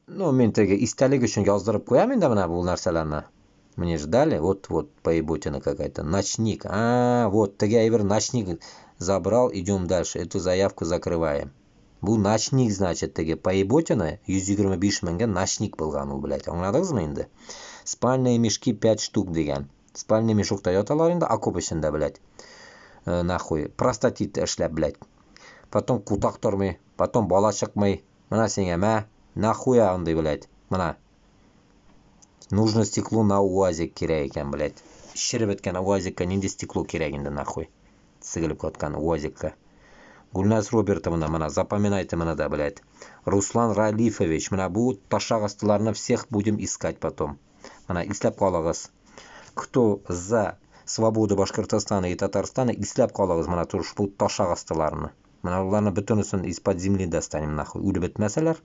Ну, мин теге истәлек өчен яздырып куям инде менә бу нәрсәләрне. Мне же дали, вот, вот, поеботина какая-то. Ночник. А, вот, теге әйбер ночник забрал, идем дальше. Эту заявку закрываем. Бу ночник, значит, теге поеботина 125 меңгә ночник булган ул, блядь. Аңладыгызмы инде? Спальные мешки 5 штук дигән. Спальный мешокта яталар инде окоп эчендә, блядь. Нахуй. Простатит эшләп, блядь. Потом кутак тормый, потом бала чыкмый. Менә сиңа, мә, нахуя андый, блядь. Менә. Нужно стекло на УАЗик кирәк икән, блядь. Череп беткән УАЗикка нинди стекло кирәк инде, нахуй. Сыгылып каткан УАЗикка. Гульназ Робертовна, менә, запоминайте менә да, блядь. Руслан Ралифович, менә бу ташак астыларны всех будем искать потом. Менә исләп калыгыз. Кто за свободу Башкортостана и Татарстана, исләп калыгыз менә бу ташак астыларны. Менә аларны бөтенесен из-под земли достанем, нахуй. Үлеп бетмәсәләр.